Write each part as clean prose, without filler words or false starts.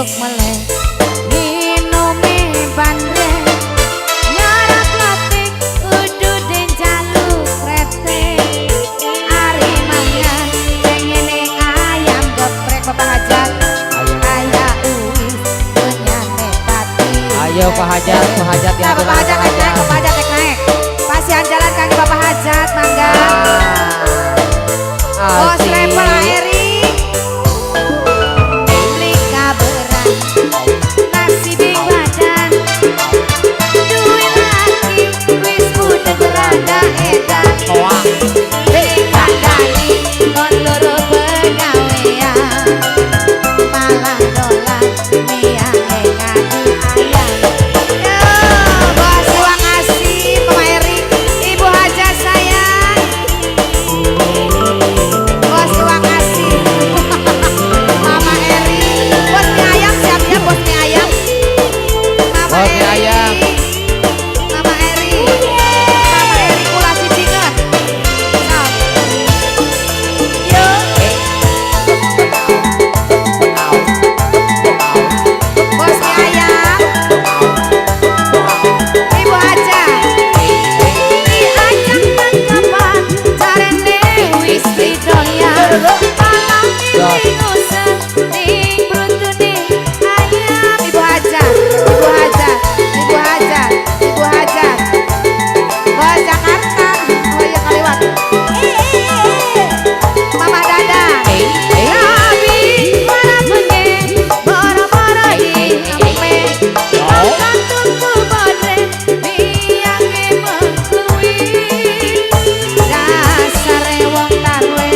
Isuk meleh minumi bandre, nyorot lotik udu den jaluk rete. Ari mangan pengene ayam geprek. Bapak Hajat, aya uwis dunyane pati. Ayo Pak Hajat, Pak Hajat Nah, ya. Bapak Hajat naik naik, Bapak Hajat naik naik. Pasihan jalan kaki Bapak Hajat, mangga. Bos Lepel Eri. Beli kaberan nasib ing badan. Duwe laki wis budeg rada edan. Dikandani kon loro pegawean, malah dolan miange ngadu ayam. Yo, bos uang asih Mama Eri, Ibu Hajat sayang. Bos uang asih Mama Eri. Bos mie ayam siap ya, bos mie ayam. Mama Bos mie Eri. Ayam. Mama Eri. Mama Eri kula sijikeun. Sok. Yo. Bos mie ayam. Ibu Hajat. Diajak tangkapan jarene wis doyan. Malah milih ngusah ning brutune ayam. Ibu Hajat, Ibu Hajat, Ibu Hajat, Ibu Hajat. Bos Jakarta. Oh iya, kaliwat. Mama Dada. Rabi para bengi bara-bara di eme. Makan tuku bodre miyange mengkluwi. Dasare wong tarwe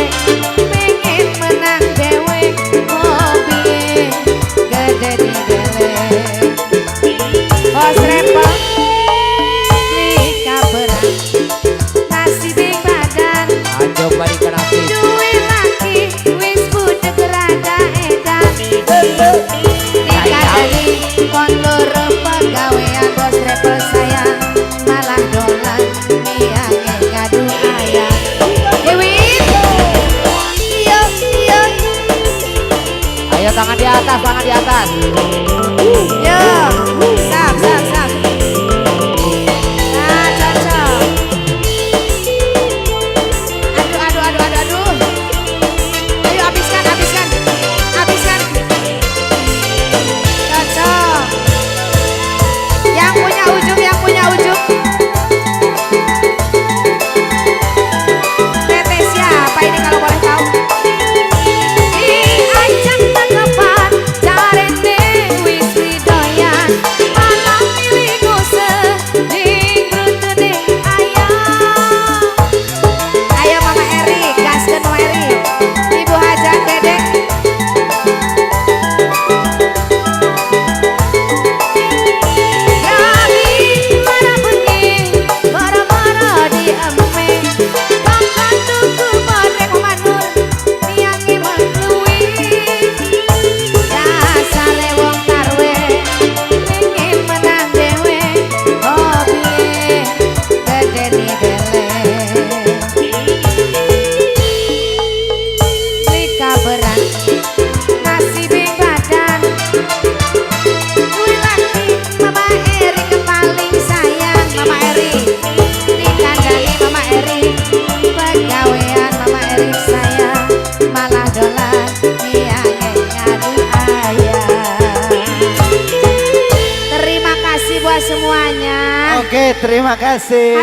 pengen menang dewe, hobi gede di dele. Bos repot beli kaberan nasib ing badan. Ayo balikan nasib. Duwe laki wis budeg rada edan. Dikandani kon loro pegawean, bos repel sayang, malah dolan miange ngadu ayam. Dewi. Yo yo. Ayo tangan di atas, tangan di atas. Yo. Sap sap sap. Nah, cocok. Aduh aduh aduh aduh aduh. Ayo habiskan, habiskan. Habiskan. Cocok. Yang punya ujung, yang punya ujung. Teteh siapa ini kalau boleh tahu? Diajak tangkapan jarene wis doyan, malah milih ngusah ning brutune ayam. Ayo Mama Eri, gaskeun Mama Eri. Ibu Hajat Dedek. Rabi para bengi bara-bara di eme. Makan tuku bodrek Mama Nur miange mengkluwi. Dasare wong tarwe pengen menang dewe, hobi gede di dele. Beli kaberan nasib ing badan. Duwe laki Mama Eri paling sayang. Mama Eri dikandani Mama Eri pegawean, Mama Eri sayang, malah dolan miange ngadu ayam. Terima kasih buat semuanya. Oke, terima kasih.